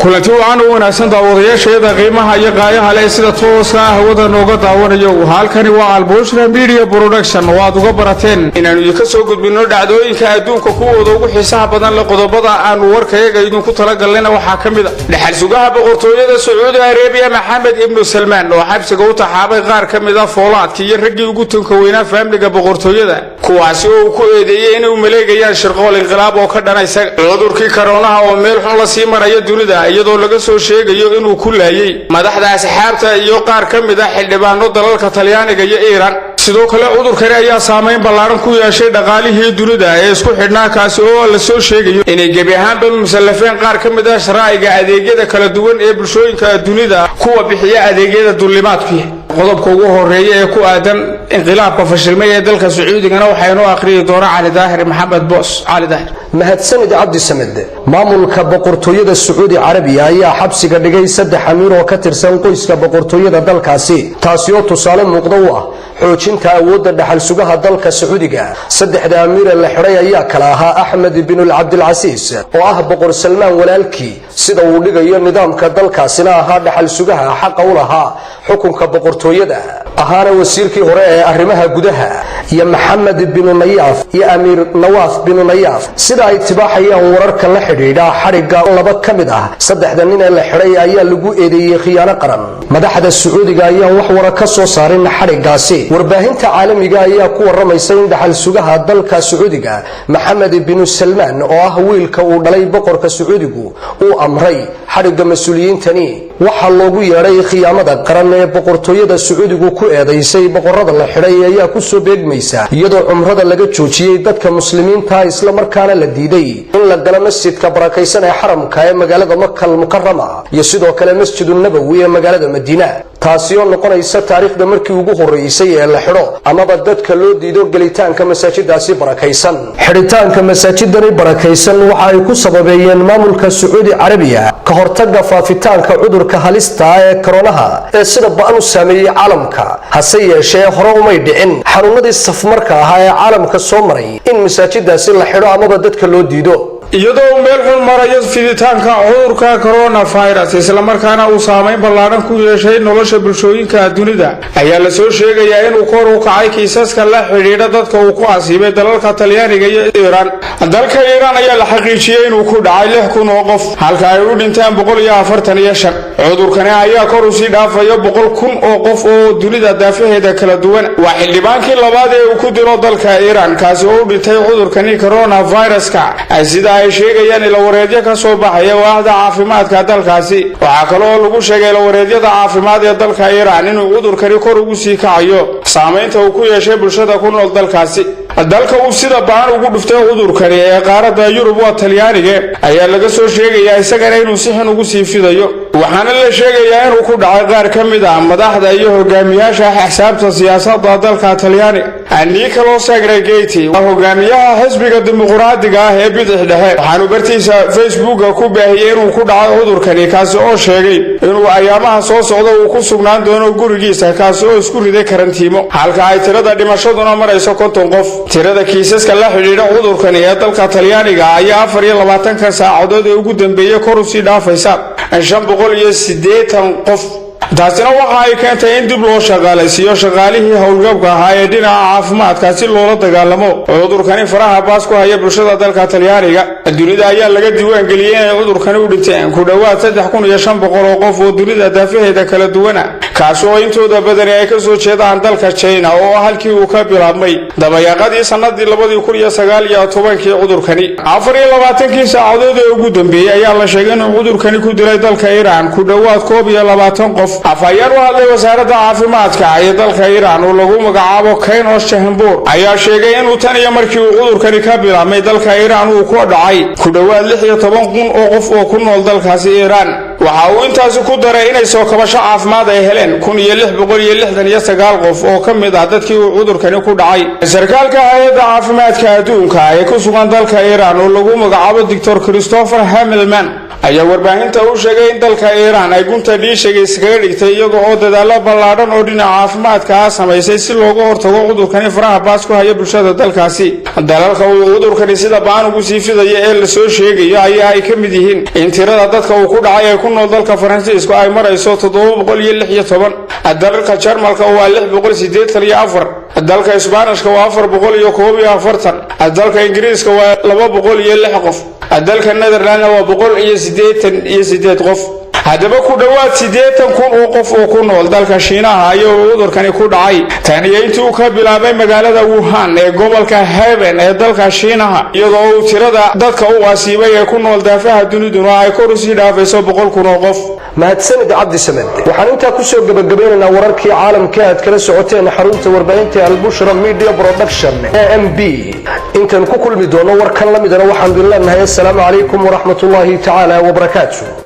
Kulanti wacan u wanaagsan, daawadayaasheeda qiimaha iyo qaayaha leh, sida tooska ah hawada nooga daawanayo. Halkani waa Albushra Media Production oo aad uga barateen inaannu idinka soo gudbinno dhacdooyinka adduunka kuwooda ugu xiisaha badan le. Qodobada aanu warkayaga idinku talagalnayna waxaa ka mid a dhexal sugaha boqortooyada Sacuudi Arebiya, Maxamed Ibnu Salmaan, oo xabsiga u taxaabay qaar ka mid a foolaadka iyo raggii ugu tunka weynaa faamiliga boqortooyada, kuwaasi oo uu ku eedeeyey inay u maleegayaan shirqool inqilaab oo ka dhana isaga. Cudurkii karoonaha oo meel xun la sii maraya dunida, iyadoo laga soo sheegayo inuu ku laayey madaxda asxaabta iyo qaar ka mid a xildhibaano dalalka Talyaaniga iyo Iiraan. Sidoo kale, cudurkani ayaa saamayn ballaaran ku yeeshay dhaqaalihii dunida ee isku xidhnaa, kaasi oo la soo sheegayo inay gebi ahaanba musallafeen qaar ka mid ah sharaa'iga adeegyada kala duwan ee bulshooyinka dunida, kuwa bixiya adeegyada duulimaadkii. Qodobka ugu horeeya ee ku aadan inqilaabka fashilmay ee dalka Sacuudigana waxaynoo akhriyi doona Cali Daahir Maxamed Boos. Cali Daahir. Mahadsanid, Cabdi Samed. Maamulka boqortooyada Sacuudi Carabiya ayaa xabsiga dhigay saddex amiir oo ka tirsan qoyska boqortooyada dalkaasi, taasi oo tusaale muuqda u ah xoojinta awoodda dhaxal sugaha dalka Sacuudiga. Saddexda amiir ee la xidhay ayaa kala ahaa Axmed binul Cabdilcasiis, oo ah Boqor Salmaan walaalkii, sida uu dhigayo nidaamka dalkaasina ahaa dhaxal sugaha xaqa u lahaa xukunka boqortooyada, ahaana wasiirkii hore ee arrimaha gudaha, iyo Maxamed binu Nayaaf iyo Amiir Nawaaf binu Nayaaf. Sida ay tibaaxayaan wararka la xidhiidha xadhigga laba ka mid ah saddexda nin ee la xidhay ayaa lagu eedeeyey khiyaano qaran. Madaxda Sacuudiga ayaan wax wara ka soo saarin xadhiggaasi. Warbaahinta caalamiga ayaa ku waramaysa in dhaxal sugaha dalka Sacuudiga, Maxamed binu Salmaan, oo ah wiilka uu dhalay boqorka Sacuudigu, uu amray xadhigga mas-uuliyiintani. Waxaa loogu yeedhay khiyaamada qaran ee boqortooyada Sacuudigu ku eedaysay boqorada la xidhay ayaa ku soo beegmaysa iyadoo cumrada laga joojiyey dadka Muslimiinta, islamarkaana la diiday in la galo masjidka barakaysan ee Xaramka ee magaalada Makal Mukarama iyo sidoo kale Masjidu Nabowi ee magaalada Madiina, taasi oo noqonaysa taariikhda markii ugu horreysay ee la xidho amaba dadka loo diido gelitaanka masaajidaasi barakaysan. Xidhitaanka masaajidani barakaysan waxa ay ku sababeeyeen maamulka Sacuudi Carabiya ka hortagga faafitaanka cudurka halista ee koronaha ee sida ba'an u saameeyey caalamka. Hase yeeshee, hore umay dhicin xanuunadii safmarka ahaa ee caalamka soo maray in masaajidaasi la xidho amaba dadka loo diido. Iyadoo uu meel xun marayo fiditaanka cudurka coronavirus, islamarkaana uu saameyn ballaaran ku yeeshay nolosha bulshooyinka dunida, ayaa lasoo sheegayaa inuu kor u kacay kiisaska la xidhiidha dadka uu ku asiibay dalalka Talyaaniga iyo Iiraan. Dalka Iiraan ayaa la xaqiijiyey inuu ku dhacay 6000 oo qof, halka ay u dhinteen 145. Cudurkani ayaa kor usii dhaafayo 100,000 oo qof oo dunida daafaheeda kala duwan. Waa xildhibaankii labaad ee uu ku dilo dalka Iiraan, kaasi oo u dhintay cudurkani coronaviruska, sida ay sheegayaan ilawareedyo ka soo baxaya waaxda caafimaadka dalkaasi. Waxaa kale oo lagu sheegay ilawareedyada caafimaad ee dalka Iiraan inuu cudurkani kor ugu sii kacayo saamaynta uu ku yeeshay bulshada ku nool dalkaasi. Dalka uu sida ba'an ugu dhuftay cudurkani ee qaaradda Yurub, waa Talyaaniga, ayaa laga soo sheegayaa isagana inuu si xun ugu sii fidayo, waxaana la sheegayaa inuu ku dhacay qaar ka mid ah madaxda iyo hogaamiyaasha axsaabta siyaasadda dalka Talyaaniga. Nicolo Sanguinetti waa hogaamiyaha xisbiga Dimuqraadiga ah ee bidix dhexe, waxaanu bartiisa Facebooka ku baahiyey inuu ku dhacay cudurkani, kaasi oo sheegay inuu ayaamaha soo socda uu ku sugnaan doono gurigiisa, kaasi oo isku riday karantiimo, halka ay tirada dhimashaduna marayso 50 qof. Tirada kiisaska la xidhiidha cudurkani ee dalka Talyaaniga ayaa 24-ka saacadood ee ugu dambeeyey kor usii dhaafaysa 580 qof. Taasina waxa ay keentay in dib loo shaqaalaysiiyo shaqaalihii howlgabka ahaa ee dhinaca caafimaadka, si loola dagaalamo cudurkani faraha baas ku haya bulshada dalka Talyaaniga. Dunida ayaa laga diiwaangeliyey inay cudurkani u dhinteen ku dhowaad 3500 oo qof oo dunida daafaheeda kala duwana, kaasi oo intooda badani ay ka soo jeedaan dalka China, oo halkii uu ka bilaabmay dabayaaqadii sannadii 2019-kii cudurkani. 24-kii saacadood ee ugu dambeeyey ayaa la sheegay inuu cudurkani ku dilay dalka Iiraan ku dhowaad 21 qof. Afhayeen u hadlay wasaaradda caafimaadka ee dalka Iiraan oo lagu magacaabo Keynos Jahanbuur ayaa sheegay inuu tan iyo markii uu cudurkani ka bilaabmay dalka Iiraan uu ku dhacay ku dhowaad 16,000 oo qof oo ku nool dalkaasi Iiraan. Waxa uu intaasi ku daray inay soo kabasho caafimaad ay heleen 1669 qof oo ka mid ah dadkii uu cudurkani ku dhacay. Sarkaalka hay-adda caafimaadka adduunka ee ku sugan dalka Iiraan oo lagu magacaabo Doctor Christopher Hamilman Ayaa warbaahinta u sheegay in dalka Iiraan ay gunta dhiishaga iskaga dhigtay, iyaga oo dadaalo ballaadhan oo dhinaca caafimaadka ah samaysay si looga hortago cudurkani faraha baas ku haya bulshada dalkaasi. Dalalka uu cudurkani sida ba'an ugu sii fidaya ee lasoo sheegayo ayaa ay ka mid yihiin in tirada dadka uu ku dhacay ee ku nool dalka Faransiisku ay marayso 716, dalka Jarmalka waa 684, dalka Isbaanishka waa 441, dalka Ingiriiska waa 206 qof, dalka Netherlandna waa 188 qof. Haddaba, ku dhowaad 80,000 oo qof oo ku nool dalka Shiinaha ayuu cudurkani ku dhacay tan iyo intii uu ka bilaabay magaalada Wuhan ee gobolka Heben ee dalka Shiinaha, iyadoo uu tirada dadka u asiibay ee ku nool daafaha duniduna ay kor usii dhaafayso 100,000 oo qof. Mahadsanid, Cabdisamed. Waxaan intaa kusoo gebagabeynaynaa wararkii caalamka aad kala socoteen xarunta warbaahinta Albushra Media Production, AMB. Intaan ku kulmi doono warkan la midana, waxaan idin leenahay assalaamu calaykum waraxmatullaahi tacaala wabarakaatu.